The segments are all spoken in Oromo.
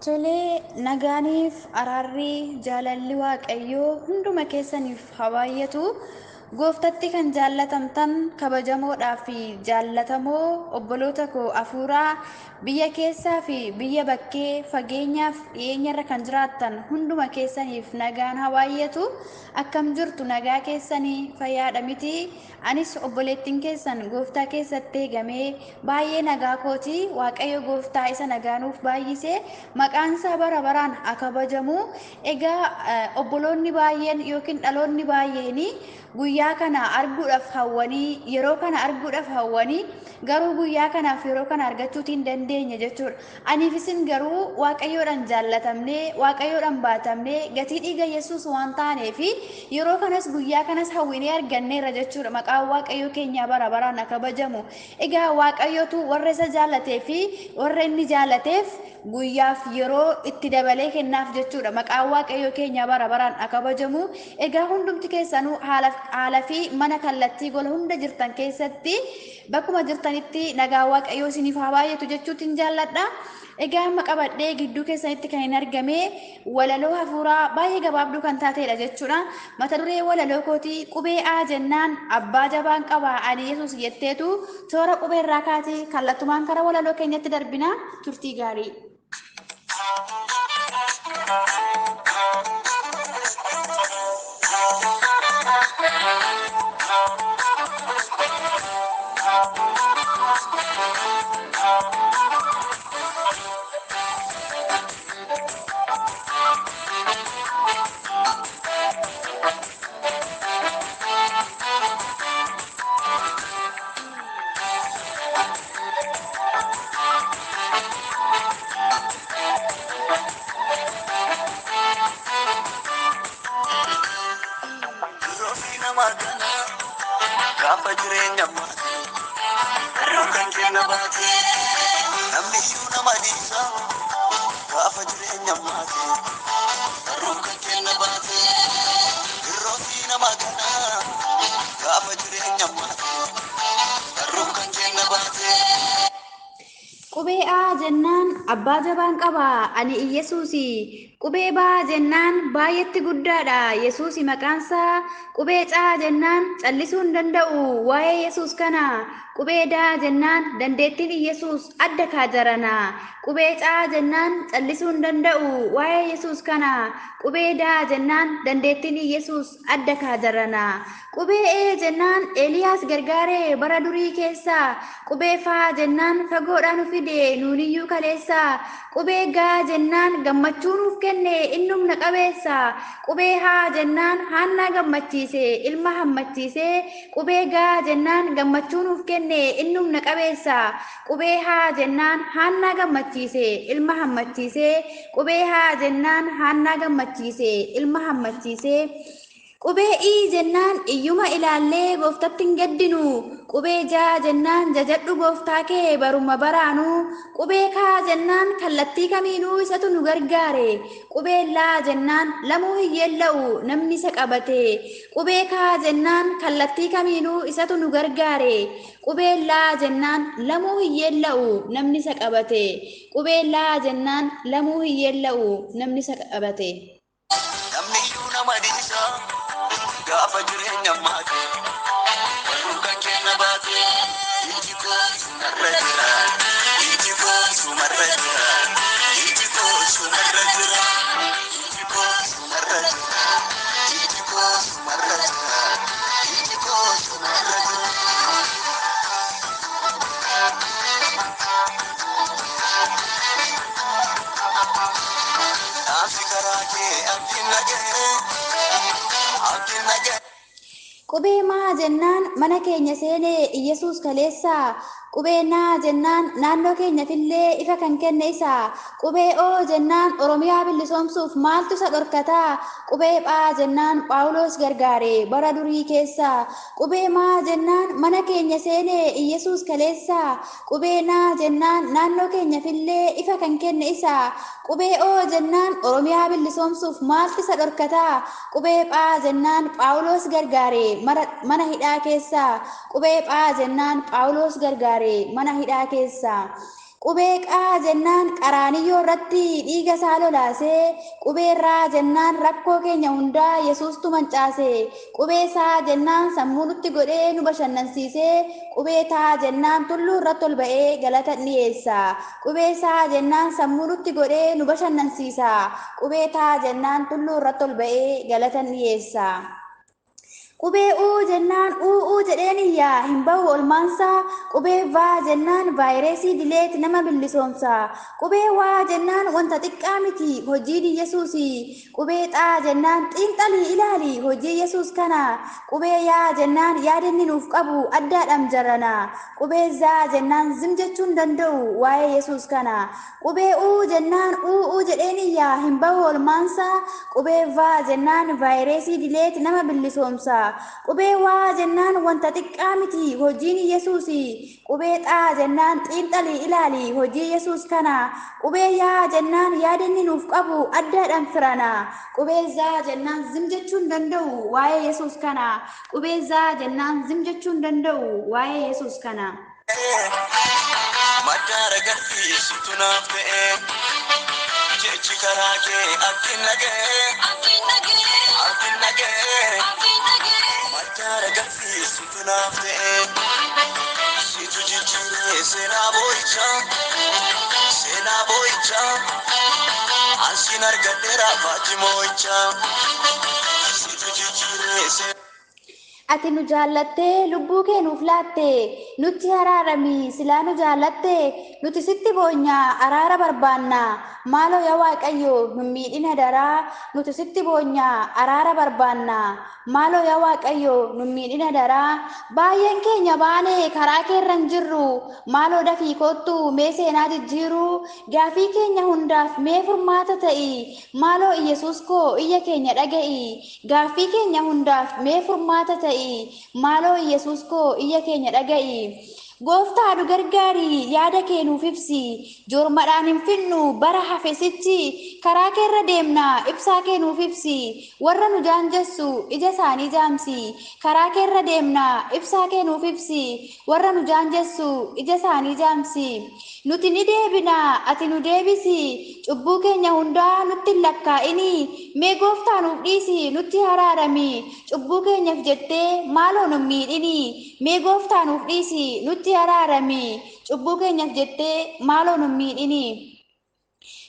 Tolee, nagaaniif araarri jaalalli Waaqayyoo hunduma keessaniif haa baay'atu. Gooftatti kan jaallatamtan kabajamoodhaa fi jaallatamoo obboloota koo afuuraa biyya keessaa fi biyya bakkee fageenyaaf dhiyeenyarra kan jiraattan hunduma keessaniif nagaan haa baay'atu. Akkam jirtu nagaa keessanii fayyaadha miti? Anis obboleettiin keessan gooftaa keessatti eegamee baay'ee nagaa kooti. Waaqayyo gooftaa isa nagaa nuuf baay'ise maqaan isaa bara baraan haa kabajamu. Egaa obboloonni baay'een yookiin dhaloonni baay'een guyyaa kana arguudhaaf hawwanii, yeroo kana arguudhaaf hawwanii, garuu guyyaa kanaaf yeroo kana argachuutii hin dandeenye jechuudha. Aniif isin garuu Waaqayyoodhaan jaallatamnee, Waaqayyoodhaan baatamnee, gatii dhiiga Yesuus waan taaneef yeroo kanas guyyaa kanas hawwinee arganneerra jechuudha. Maqaan Waaqayyoo keenyaa bara baraan haa kabajamu. Egaa Waaqayyootu warra isa jaallatee fi warra inni jaallateef guyyaaf yeroo itti dabalee kennaaf jechuudha. Maqaan Waaqayyoo keenyaa bara baraan haa kabajamu. Egaa hundumti keessanuu haala fi mana kallattii gola hunda jirtan keessatti bakkuma jirtanitti nagaa Waaqayyoo isiniif haa baay'atu jechuutiin jaalladha. Egaa amma qabadhee gidduu keessanitti kan hin argame walaloo hafuuraa baay'ee gabaabduu kan taateedha jechuudha. Mata duree walaloo kootii qubee A jennaan abbaa jabaan qaba ani Yesuus jetteetu toora qubee irraa kaatee kallattumaan karaa walaloo keenyatti darbina. Turtii gaarii. Roobni nama kana gaafa jireenya baate, garuu kan kenna baate, namni iyyuu nama dhiisa gaafa jireenya baate, garuu kan kenna baate. Roobni nama kana gaafa jireenya baate, garuu kan kenna baate. Qubee A jennaan abbaa jabaan qaba ani Iyesuusi. Qubee B jennaan baay'eetti guddaadha Yesuusi maqaansaa. Qubee C jennaan callisuu hin danda'u waa'ee Yesuus kana. Qubee D jennaan dandeettiin Iyesuus adda kaajarana. Qubee C jennaan callisuu hin danda'u waa'ee Yesuus kana. Qubee D jennaan dandeettiin Iyesuus adda kaajarana. Qubee E jennaan Eeliyaas gargaaree bara durii keessa. Qubee F jennaan fagoodhaa nu fide nuuniyyuu kaleessa. Qubee G jennaan gammachuu nuuf kenne inni humna qabeessa. Qubee H jennaan Haannaa gammachiise ilma hammachiise. Qubee G jennaan gammachuu nuuf kenne inni humna qabeessa. Qubee H jennaan Haannaa gammachiise ilma hammachiise. Qubee H jennaan Haannaa gammachiise ilma hammachiise. Qubee I jennaan iyyuma ilaallee gooftatti hin gaddinu. Qubee J jennaan jajadhu gooftaa kee baruma baraanuu. Qubee K jennaan kallattii kamiinuu isatu nu gargaare. Qubee L jennaan lamuu hin yeella'u namni isa qabate. Qubee K jennaan kallattii kamiinuu isatu nu gargaare. Qubee L jennaan lamuu hin yeella'u namni isa qabate. Qubee L jennaan lamuu hin yeella'u namni isa qabate. Namni iyyuu nama dhiisa gaafa jireenya baate, garuu kan kenna baate. Iji koo sumarra jira, iji koo sumarra jira, iji koo sumarra jira, iji koo sumarra jira, iji koo sumarra jira, iji koo sumarra jira. Dhaamsi karaa kee abdiin nagahee, abdiin nagahee. Qubee maa jennaan mana keenya seenee Iyesuus kaleessa. Qubee naa jennaan naannoo keenyafillee ifa kan kenne isa. Qubee oo jennaan Oromiyaa bilisoomsuuf maaltu isa dhorkataa? Qubee phaa jennaan Phaawulos gargaare bara durii keessa. Qubee maa jennaan mana keenya seenee Iyesuus kaleessa. Qubee naa jennaan naannoo keenyafillee ifa kan kenne isa. Qubee oo jennaan Oromiyaa bilisoomsuuf maaltu isa dhorkataa? Qubee phaa jennaan Phaawulos gargaare mana hidhaa keessa. Qubee phaa jennaan Phaawulos gargaare mana hidhaa keessa. Qubee qaa jennaan qaraaniyyoo irratti dhiiga isaa lolaasee. Qubee raa jennaan rakkoo keenya hundaa Yesuustu mancaase. Qubee saa jennaan sammuu nutti godhee nu bashannansiisee. Qubee taa jennaan tulluu irratti ol ba'ee galata dhiyeessa. Qubee saa jennaan sammuu nutti godhee nu bashannansiisa. Qubee taa jennaan tulluu irratti ol ba'ee galata dhiyeessa. Qubee uu jennaan uu uu jedheen iyyaa hin bahu olmaansaa. Qubee vaa jennaan vaayirasii dileet nama bilisoomsa. Qubee waa jennaan wanta xiqqaa miti hojiin Yesuusi. Qubee xaa jennaan xiinxalii ilaali hojii Yesuus kana. Qubee yaa jennaan yaadinni nuuf qabu addaadhaan jarana. Qubee zaa jennaan zim jechuun danda'u waa'ee Yesuus kana. Qubee uu jennaan uu uu jedheen iyyaa hin bahu olmaansaa. Qubee vaa jennaan vaayirasii dileet nama bilisoomsa. Qubee waa jennaan wanta xiqqaa miti hojiin Yesuusi. Qubee xaa jennaan xiinxalii ilaali hojii Yesuus kana. Qubee yaa jennaan yaadinni nuuf qabu addaadhaan firana. Qubee zaa jennaan zim jechuun danda'u waa'ee Yesuus kana. Qubee zaa jennaan zim jechuun danda'u waa'ee Yesuus kana. Maddaara galfii situ naaf ta'e, jechi karaa kee abdiin naga'e, abdiin naga'e. Maddaara galfii situ naaf ta'e, situ jijjiiree seenaa boo'ichaa, seenaa boo'ichaa. Ansiin argadheera faajii moo'ichaa, situ jijjiiree seenaa. Ati nu jaallattee lubbuu kee nuuf laatte, nutti araarami silaa nu jaallatte. Nuti sitti boonyaa araara barbaanna, maaloo yaa Waaqayyo nu miidhina daraa. Nuti sitti boonyaa araara barbaanna, maaloo yaa Waaqayyo nu miidhina daraa. Baay'een keenya baane karaa keerra hin jirru, maaloo dafii kottu mee seenaa jijjiiru. Gaafii keenya hundaaf mee furmaata ta'i, maaloo Iyyasuus koo iyya keenya dhaga'i. Gaaffii keenya hundaaf mee furmaata ta'i, maaloo Iyyasuus koo iyya keenya dhaga'i. Gooftaa nu gargaari, yaada kee nuuf ibsi. Joormadhaan hin finnu bara hafe sichi, karaa keerra deemna ibsaa kee nuuf ibsi. Warra nu jaanjessu ija isaanii jaamsi. Karaa keerra deemna ibsaa kee nuuf ibsi. Warra nu jaanjessu ija isaanii jaamsi. Nuti ni deebina, ati nu deebisi. Cubbuu keenya hundaa nutti hin lakkaa'ini. Mee gooftaa nuuf dhiisi, nutti araarami. Cubbuu keenyaaf jettee maaloo nu miidhini. Mee gooftaa nuuf dhiisi, nutti araarami. Cubbuu keenyaaf jettee maaloo nu miidhini.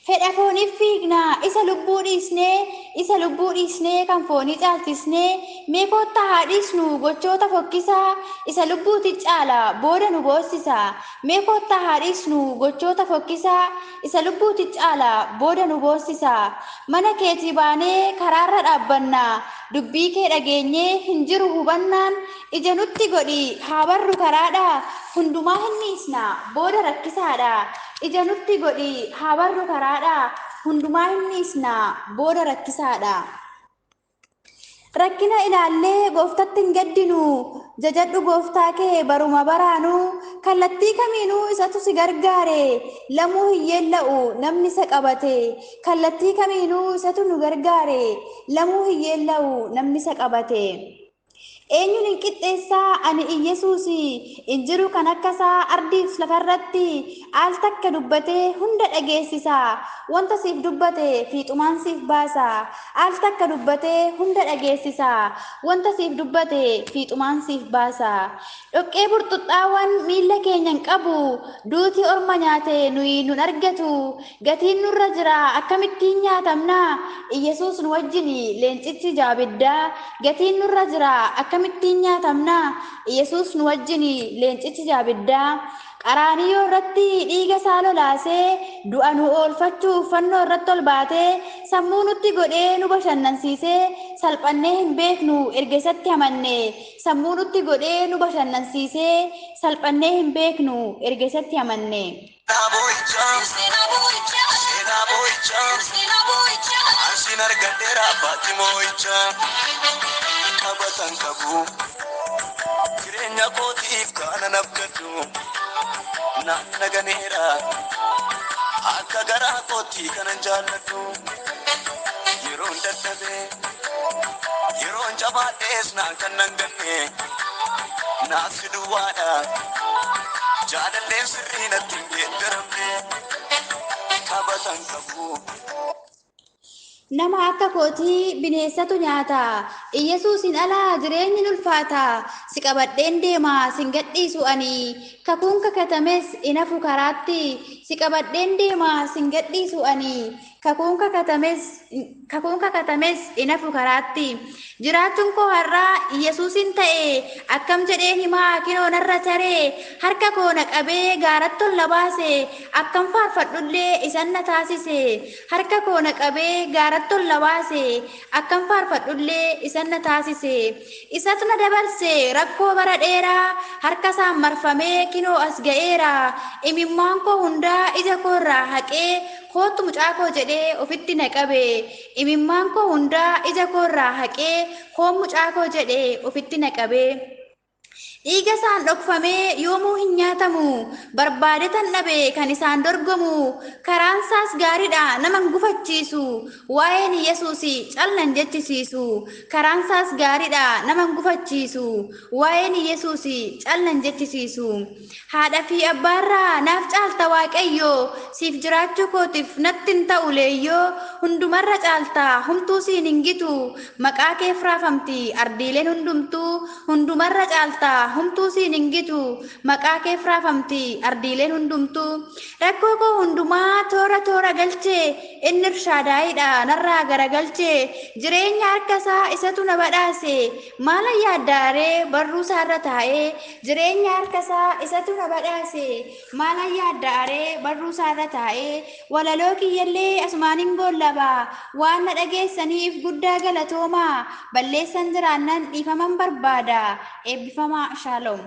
Fedha fooniif fiigna isa lubbuu dhiisnee, isa lubbuu dhiisnee kan foonii caalchisnee. Mee kottaa haa dhiisnu gochoota fokkisaa, isa lubbuuti caala booda nu boossisa. Mee kottaa haa dhiisnu gochoota fokkisaa, isa lubbuuti caala booda nu boossisa. Mana keetii baanee karaarra dhaabbanna, dubbii kee dhageenyee hin jiru hubannaan. Ija nutti godhi haa barru karaadha, hundumaa hin dhiisna booda rakkisaadha. Ija nutti godhi haa barru karaadha, hundumaa hin dhiisna booda rakkisaadha. Rakkina ilaallee gooftatti hin gaddinu, jajadhu gooftaa kee baruma baraanuu. Kallattii kamiinuu isatu si gargaare, lamuu hin yeella'u namni isa qabate. Kallattii kamiinuu isatu nu gargaare, lamuu hin yeella'u namni isa qabate. Eenyuun hin qixxeessaa ani Iyyasuusi, hin jiru kan akkasaa ardiif lafarratti. Al takka dubbatee hunda dhageessisa, wanta siif dubbate fiixumaan siif baasa. Al takka dubbatee hunda dhageessisa, wanta siif dubbate fiixumaan siif baasa. Dhoqqee burxuxxaawwan miilla keenya hin qabu, duuti orma nyaate nuyi nun argatu. Gatiin nurra jira akkamittiin nyaatamna? Iyyasuus nu wajjin leencichi jaabiddaa. Gatiin nurra jira akkamittiin nyaatamna? Iyyasuus nu wajjin leencichi jaabiddaa. Qaraaniyyoo irratti dhiiga isaa lolaasee, du'a nu oolfachuuf fannoo irratti ol baatee, sammuu nutti godhee nu bashannansiisee, salphannee hin beeknu erga isatti amanne. Sammuu nutti godhee nu bashannansiisee, salphannee hin beeknu erga isatti amanne. Seenaa boo'ichaa, seenaa boo'ichaa, ansiin argadheera faajii moo'ichaa. Qabatan qabu jireenya kootiif kanan abdadhu, naaf naganeera akka garaa kootii kanan jaalladhu. Yeroon dadhabee yeroon jabaadhees naan kan nan ganne, naaf si duwwaadha. Jaalalleen sirrii natti hin geeddaramne. Kabatan qabu. Nama akka kootii bineensatu nyaata. Iyyasuusin alaa jireenyi ni ulfaata. Si qabadheen deema sin gadhiisu ani. Kakuun kakatames in hafu karaatti. Si qabadheen deema sin gadhiisu ani. Kakuun kakatames in hafu karaatti. Jiraachuun koo har'aa Iyyasuusin ta'e, akkam jedheen himaa, kinoo narra taree, harka koo na qabee gaaratti ol na baase, akkam faarfadhullee isan na taasise. Harka koo na qabee gaaratti ol na baase, akkam faarfadhullee isan na taasise. Isatu na dabarse rakkoo bara dheeraa, harka isaan marfamee kinoo as ga'eera. Imimmaan koo hundaa ija koo irraa haqee, "Kootu mucaa koo," jedhee ofitti na qabe. Imimmaan koo hundaa ija koo irraa haqee, "Koo mucaa koo," jedhee ofitti na qabe. Dhiiga isaan dhokfamee yoomuu hin nyaatamu. Barbaade tan dhabe kan isaan dorgomu. Karaan isaas gaariidha, nama hin gufachiisu. Waa'een Yesuus callan jechisiisu. Karaan isaas gaariidha, nama hin gufachiisu. Waa'een Yesuus callan jechisiisu. Haadha fi abbaarraa naaf caalta Waaqayyo. Siif jiraachuu kootiif natti hin ta'u leeyyoo. Hundumarra caalta, humtuu siin hin gitu. Maqaa keef raafamti ardiileen hundumtuu. Hundumarra caalta, humtuu siin hin gitu. Maqaa keef raafamti ardiileen hundumtuu. Rakkoo koo hundumaa toora toora galchee, inni Irshaadaayiidha, narraa garagalchee. Jireenya harka isaa isatu na badhaase. Maala yaaddaaree barruu isaarra taa'ee? Jireenya harka isaa isatu na badhaase. Maala yaaddaaree barruu isaarra taa'ee? Walaloo kiyyallee asumaan goollaba. Waan na dhageessaniif guddaa galatoomaa. Balleessan jiraannan dhiifaman barbaada. Eebbifamaa. Shaaloom.